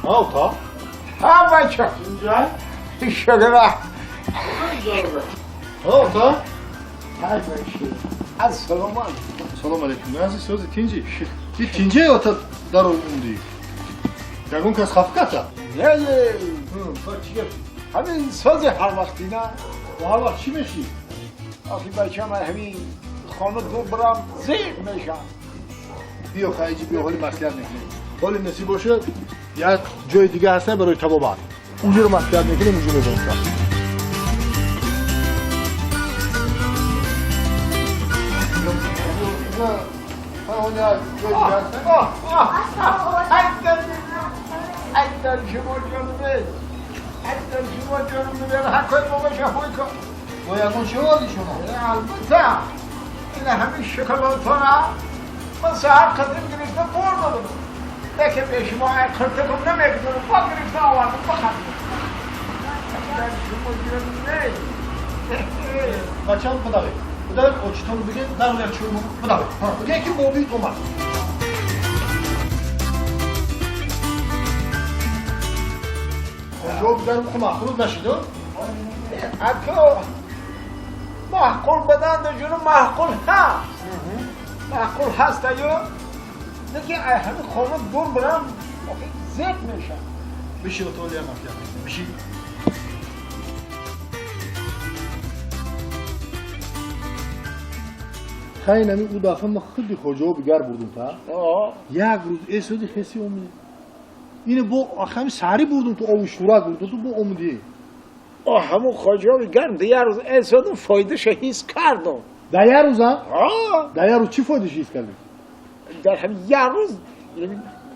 Ата? Ҳа, бача. Шукра. Ата? Ассалому алайкум. Салом алейкум. Нази сози тинҷи. Ти тинҷи ата дар умди. Ягон кас хафа карда? Не, не. Ба чӣ гап? Ҳамин сози ҳар вақтина. Ва ҳар вақт чӣ мешӣ? Охи бачам, ҳамин хона дур барам зиқ мешам. Биё хайҷи, биё, ҳоли маслиҳат мекунем. Ҳоли насиб бошад, як ҷои дига ҳаста барои табобат. Унҷоро маслиҳат мекунем, унҷо мебарем. اگر شما جانبه، اگر شما جانبه، حکای بابا شفای کن. با یکون چه آوردی شما؟ البته این همین شکلات ها را من سهر قدیم گرفته بردم. نه که به شما خرده کم نمیگذارم، با گرفته آوردم بخرم. اگر شما جانبه. بچه‌م بدوی. بدوی اوچتون بگه در اون چون بدوی. بگه که بابی اومد. جو در خو مخلوط نشید؟ اکو معقول بدن جونو معقول هست. معقول هست ایو. دیگه همین خانه دور برم آخه زیاد میشم. بشی اتولی هم مطلب بشی. خیلی نمی او دفعه ما خودی خجا بگر بردم تا یک روز ایسودی خسی اومدی. اینو با آخه سری بردم تو آب شورا بردم تو با اومدی. آه همون خجا بگرم ده یه روز ایسودم فایده شه حس کردم. در یه روز ها؟ آه. در یه روز چی فایده شه حس کردی؟ در همین یه روز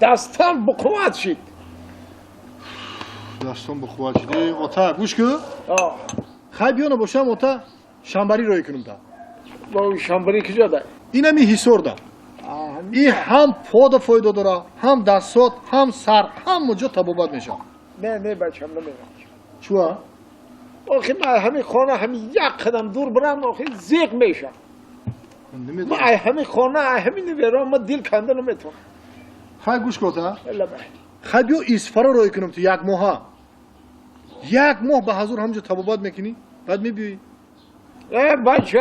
دستم به قوت شد. دستم به قوت شد. آتا گوش کن. آه. خیلی بیانو باشم آتا شنبری رای کنم تا. با شنبری کجا ده؟ اینمی حصار ده. این هم پا فایده داره، هم دستات، هم سر، هم مجا تبابت میشه. نه نه بچم نمیرم. چوا؟ آخه من همین خانه همین یک قدم دور برم آخه زیق میشم. نمیدونم. من همین خانه همین نمیرم، من دل کنده نمیتونم. خیلی گوش کن تا. خیلی خیلی بیا اسفرا رای کنم تو یک ماه. یک ماه به حضور همونجا تبابت میکنی، بعد میبیای. ای بچه.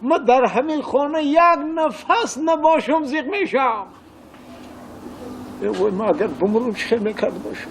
ما در همین خانه یک نفس نباشم زیق میشم. ای وای، ما اگر بمرم چه میکرد باشم؟